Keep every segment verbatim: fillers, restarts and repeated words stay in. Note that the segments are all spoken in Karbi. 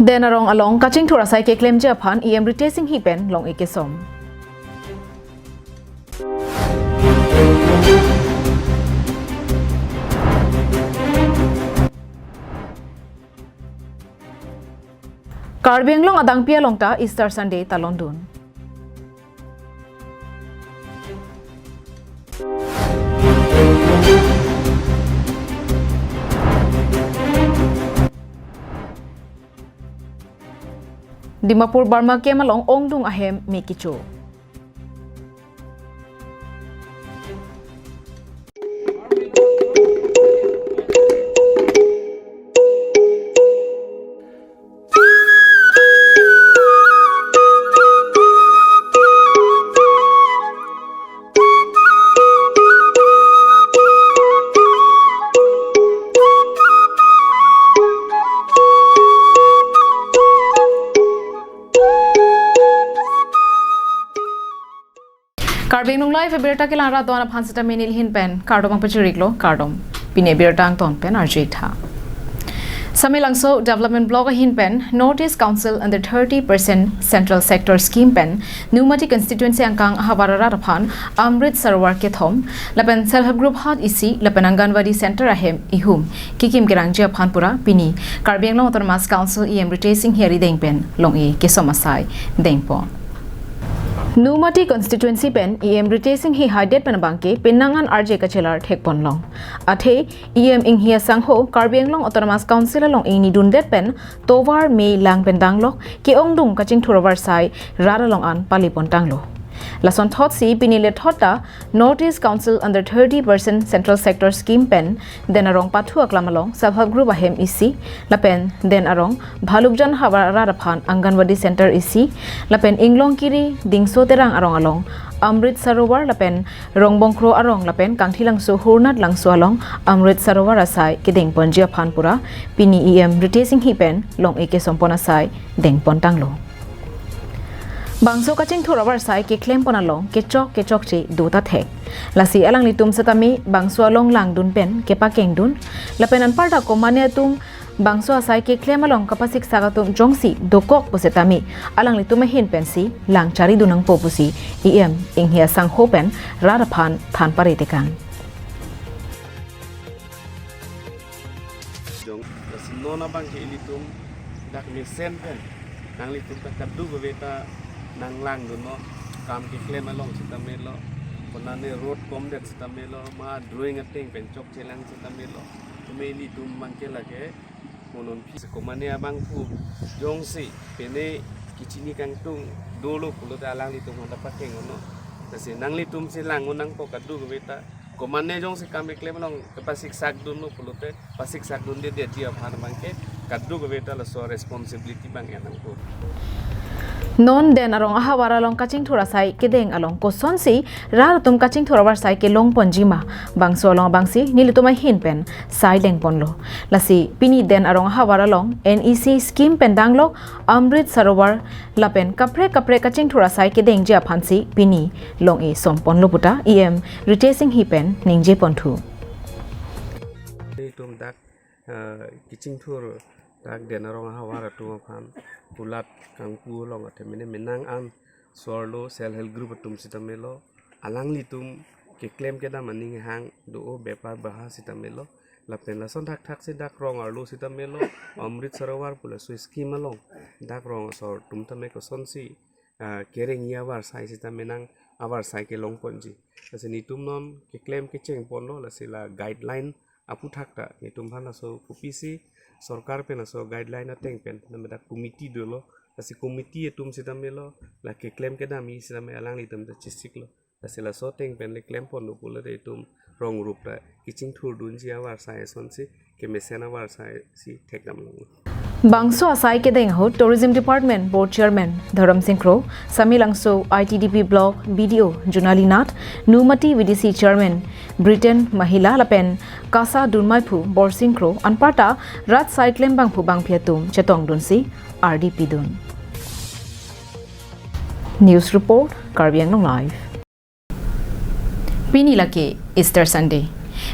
Den arong along kachingthur asai keklemji aphan E M Ritesh Enghi pen long-e kesom. Karbi Anglong adangpi along ta Easter Sunday talondun. Dimapur Burma camp along ongdung ahem me kecho. Karbi Anglong Live abirta kelang rat do-an aphan seta neli hin pen kardom pachiriklo, kardom. Pini abirta angton pen arju-ik tha. Samelangso Development Block ahin pen North East Council under thirty percent Central Sector Scheme pen Nomati Constituency angkang ahavar arat aphan Amrit Sarovar kethom, lapen Self Help Group hat isi, lapen Anganwadi Center ahem ihum kekim kerangji aphan pura pini Karbi Anglong Autonomous Council E M Ritesh Enghi arideng pen long-e kesom asai dengpon. Nomati Constituency pen E M Ritesh Enghi haidet pen abangke penang an arje kachelar thekpon long. Athe E M Enghi asangho Karbi Anglong Autonomous Council along ingni dundet pen tovar me lang pen danglok ke-ongdung kachingthur avarsai rat along an pali pon tanglo. Lason thotsi pini lethot ta North East Council under thirty percent Central Sector Scheme pen den arong pathu aklam along Self Help Group ahem isi, lapen den arong Bhalukjan havar arat aphan Anganwadi Center isi, lapen Inglongkiri Dingso Terang arong along Amrit Sarovar, lapen Rongbongkro arong lapen Kangthilangso Hurnat Langso along Amrit Sarovar asai kedengponji aphan pura pini E M Ritesh Enghi pen long-e kesompon asai dengpon tanglo. Bangso kachingthur avarsai keklempon along kechok kechokche do ta thek. Lasi alanglitum setame bangso along langdun pen kepakengdun, lapen anparta komane atum bangso asai keklem along kapasiksak atum jongsi dokok pu setame alanglitum ahin pensi lang charidun nangpo pusi E M Enghi asangho pen rat aphan than pare tekang. Jong, lasi non abangke ilitum dak mesen pen nanglitum ta kadokave ta nanglangdunnon, kam keklem along sitame lo, konane road komdet sitame lo, ma drawing ateng pen chokchelang sitame lo, tumi ilitum abangke lake konon phi komane abang pu jongsi pene kechini kangtung dolo pulote alanglitum handa pakeng ono. Lasi nanglitum si lang-un nangpo kadokave ta, komane jongsi kam keklem along kepasiksakdunlo pulote pasiksakdundedetji aphan abangke kadokave ta laso responsibility abang en nangpo. Non den arong ahavar along kachingthur asai kedeng along kosonsi rat atum kachingthur avarsai kelongponji ma, bangso along abangsi nelitum ahin pen sai dengponlo. Lasi pini den arong ahavar along N E C scheme pen danglok Amrit Sarovar lapen kaprek kaprek kachingthur asai kedengji aphansi pini long-e somponlo puta E M Ritesh Enghi pen ningjeponthu. Itum dak, eh, kachingthur dak den arong ahavar atum aphan pulat kangpu along athe mene menang an sorlo Self Help Group atum sitame lo, alanglitum keklem kedam aning hang do-o bepar baha sitame lo, lapen lason thakthak si dak rong arlo sitame lo, Amrit Sarovar pu laso scheme along dak rong asor atum tame kosonsi, ah, kerengji avarsai sitame nang avarsai kelongponji. Lasi netum non keklem kechengponlo, lasi la guideline aphuthak ta netum aphan laso kopisi sorkar pen laso guideline ateng pen name dak committee dolo, lasi committee atum sitame lo, la keklem kedamji sitame alanglitum ta chesiklo. Lasi laso ateng pen le klemponlo pulote itum rong rup ta kachingthurdunji avarsai asonsi kemesen avarsai si thekdam long. Bangso asai kedeng ahut Tourism Department Board Chairman Dharam Sing Kro, Samelangso I T D P Block B D O Junali Nath, Nomati V D C Chairman Britain Mahila lapen Kasa Dunmaiphu Borsing Kro anparta rat sai klembangphu bangphi atum chetongdunsi ardi pidun. News Report, Karbi Anglong Live. Pini lake Easter Sunday.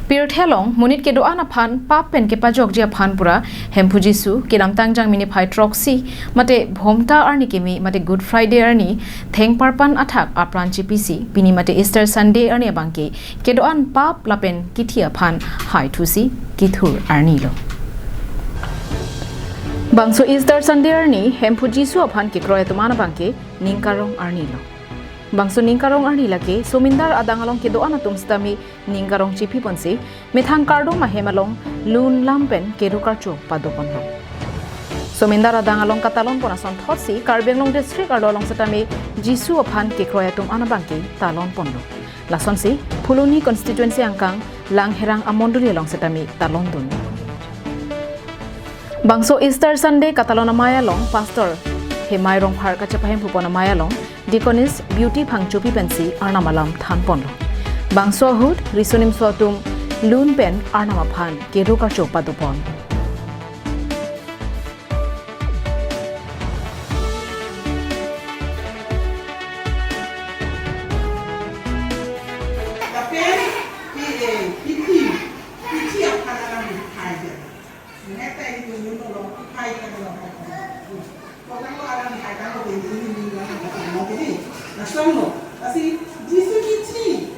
Pirthe along monit kedo-an aphan pap pen kepajokji aphan pura Hemphu Jisu kedamtang Jangmi niphai throksi mate Bhomta arni keme mate Good Friday arni thengparpan athak apran chipisi pini mate Easter Sunday arni abangke kedo-an pap lapen kithi aphan haithusi kethur arnilo. Bangso Easter Sunday arni Hemphu Jisu aphan kekroi atum an abangke ningkarong arnilo. Bangso ningkarong arni lake somindar adang along kedo-an atum sitame ningkarong chipiponsi methang kardom ahem along lun lam pen kedo karcho padoponlo. Somindar adang along katalonpon asonthotsi Karbi Anglong District arlo along sitame Jisu aphan kekroi atum an abangke talonponlo. Lasonsi Phuloni constituency angkang Langherang amondoli along sitame talondun. Bangso Easter Sunday katalon amei along Pastor Hemai Rongphar kachepahemphupon amei along Deaconess Beauty Phangchopi pensi Arnam alam thanponlo. Bangso ahut riso nimso atum lun pen Arnam aphan kedo karcho padopon. Lapen, pi, eh, kithi, kithi aphan alam hai dia. Neta itu nyuno lo, hai kan lo, hai kan lo. Kotang lo alam hai kan lo, ini, ini, ini, ini, ini, ini. Lason lo, lasi Jisu kithi.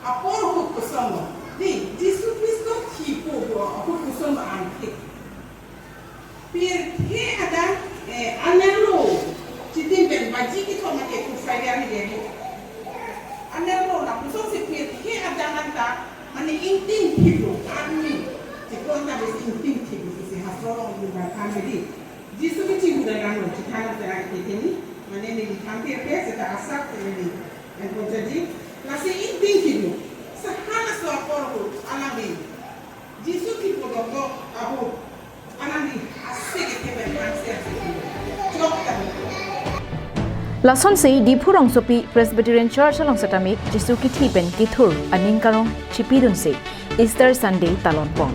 Apor ahut koson lo. Di, Jisu Khristo thipo do, ahut koson lo angthik. Pirthe adang, eh, anerlo chitim pen baji kethom mate Good Friday arni dei. Anerlo lapuson si pirthe adang anta mane ingtingthiplo arni. Chiklo anta besi ingtingthiplo si hastro along dun ba kan bedi. Jisu kithi huda langlo chithana tera ketheni mane neli thanpirthe seta asap neli engkon jadi lasi ingtingthiplo. Sahana so apor ahut alang di. Jisu kipu dokok abu anandi asik ite pen angse asik. Jok tabu. Lasonsi Diphu Rongsopi Presbyterian Church along sitame Jisu kithi pen kethur aningkarong chipidunsi Easter Sunday talonpon.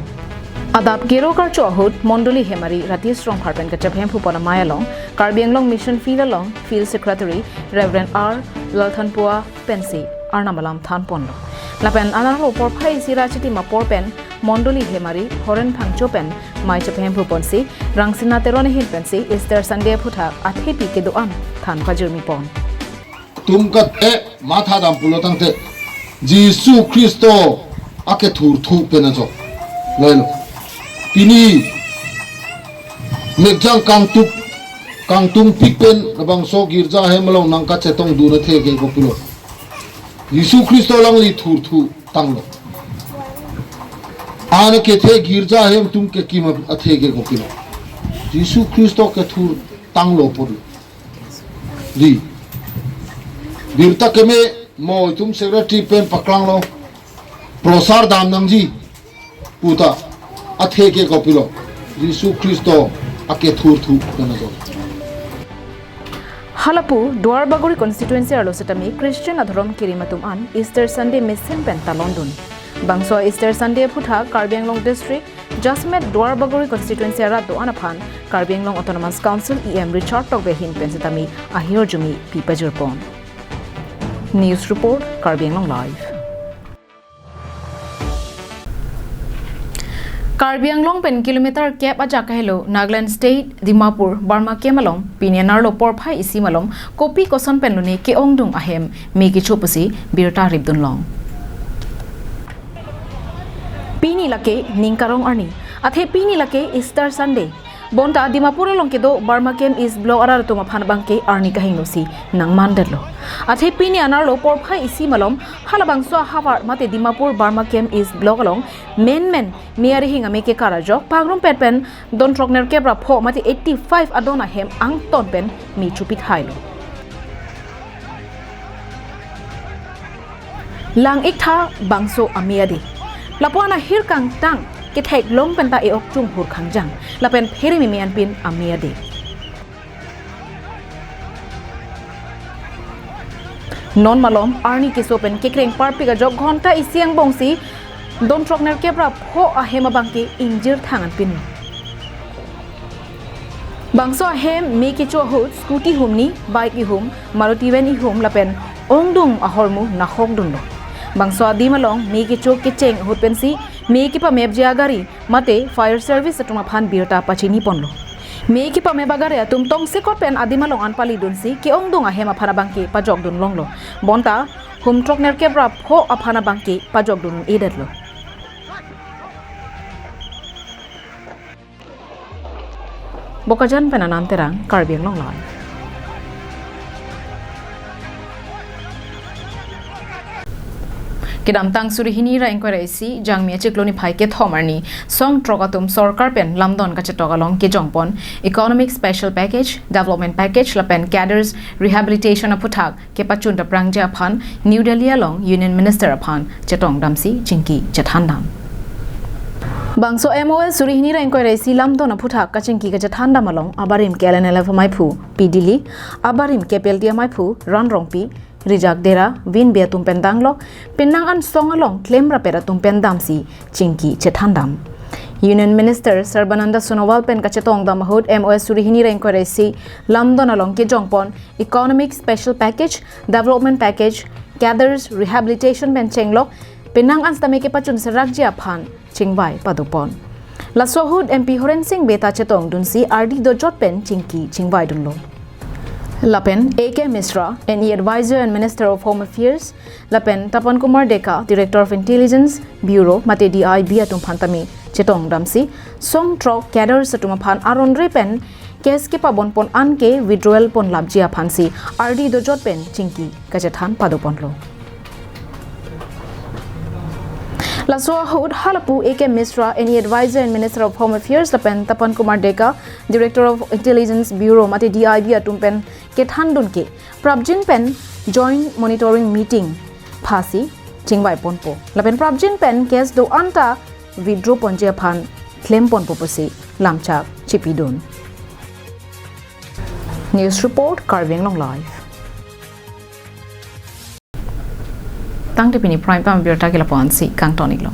Adap kedo karcho ahut mondoli hemari Ratis Rongphar pen kachepahemphupon amei along Karbi Anglong Mission Field along Field Secretary Reverend R Lalthanpua pensi Arnam alam thanponlo. Lapen anerlo porphai isi ra chitim apor pen mondoli hemari Horen Phangcho pen mei chepahemphuponsi Rangsina Teron ahin pensi Easter Sunday aphuthak athepi kedo-an than pajirmipon. Tum kate matha dam pulo tangte Jisu Khristo akethurthu pen ajo. Lailo. Pini mekjang kangtup kangtungpik pen labangso girja ahem along nangkachetongdun atheke kopilo. Jisu Khristo alangli thurthu tanglo. An kethe girja ahem atum kekim atheke kopilo. Jisu Khristo kethur tanglo pulo. Di. Birta keme mo itum secretary pen paklanglo. Prosar dam nangji. Puta atheke kopilo. Jisu Khristo akethurthu pen ajo. Halapu Duarbagori constituency arlo sitame Christian adhorom kerim atum an Easter Sunday mesen pen talondun. Bangso Easter Sunday aphuthak Karbi Anglong District Jasmet Duarbagori constituency arat do-an aphan Karbi Anglong Autonomous Council E M Richard Tokbi ahin pen sitame ahirjume pipajirpon. News report, Karbi Anglong Live. Karbi Anglong pen kilometer kep ajak kahelo Nagaland State, Dimapur, Burma Camp along pini anerlo porphai isi malom kopi koson pen lone ke-ongdung ahem me kecho pusi birta ripdunlong. Pini lake ningkarong arni, athe pini lake Easter Sunday. Bonta Dimapur along kedo Burma Camp East Block arat atum aphan abangke arni kahingno si nangmandetlo. Athe pini anerlo porphai isi malom halabangso ahavar mate Dimapur Burma Camp East Block along menmen me arihing ame kekar ajok pangrumpet pen don throk nerkep ra pho mate eighty five adon ahem angton pen me chupithailo. Lang-iktha bangso ame ade. Lapu-an ahir kangtang ketheklong penta e-ok chunghur khangjang. Lapen phere mimi anpin ame ade. Non malom arni keso pen kekreng parpik ajok ghonta isi angbongsi don throk nerkep ra pho ahem abangke ingjir thang anpin. Bangso ahem me kecho ahut scooty humni, bike ihum, Maruti van ihum lapen ongdung ahormu nahokdunlo. Bangso adim along me kecho kecheng ahut pensi me kepamepji agari mate fire service atum aphan birta pachini ponlo. Me kepamep agari atum tongsekot pen adim along an palidunsi ke-ongdung ahem aphan abangke pajokdun longlo. Bonta hum throk nerkep ra pho aphan abangke pajokdun un-edetlo. Bokajan pen Anam Terang, Karbi Anglong Live. Kedamtang suri hini ra ingkoi ra isi, Jangmi achiklo niphai kethom arni, song throk atum sorkar pen lamdon kachetok along kejongpon Economic Special Package, Development Package lapen Cadres Rehabilitation aphuthak kepachun daprangji aphan New Delhi along Union Minister aphan chetongdamsi chingki chethandam. Bangso M O S suri hini ra ingkoi ra isi lamdon aphuthak kachingki kachethandam along abarim K L N L F amaiphu P Dili, abarim K P L T amaiphu Ran Rongpi, Rijak Dera, Vin Bey atum pen danglok, penang an song along klem rapet atum pen damsi chingki chethandam. Union Minister Sarbananda Sonowal pen kachetongdam ahut M O S suri hini ra ingkoi ra isi lamdon along kejongpon Economic Special Package, Development Package, Cadres Rehabilitation pen chenglok, penang an sitame kepachun serakji aphan chingvai padopon. Laso ahut M P Horen Sing Bey ta chetongdunsi ardi dojot pen chingki chingvaidunlo. Lapen A K Misra, N E Advisor and Minister of Home Affairs, lapen Tapan Kumar Deka, Director of Intelligence Bureau mate D I B atum aphan tame chetongdamsi, song throk cadres atum aphan aron re pen case kepabonpon anke withdrawal ponlapji aphansi ardi dojot pen chingki kachethan padoponlo. Laso ahut halapu A K Misra, N E Advisor and Minister of Home Affairs lapen Tapan Kumar Deka, Director of Intelligence Bureau mate D I B atum pen kethandun ke prapjin pen Joint Monitoring Meeting phasi chingvai ponpo. Lapen prapjin pen case do-an ta withdraw ponji aphan klem ponpo pusi lamchak chipidun. News report, Karbi Anglong Live. Tangte pini Prime Time abirta ke lapu-ansi kangton-iklo.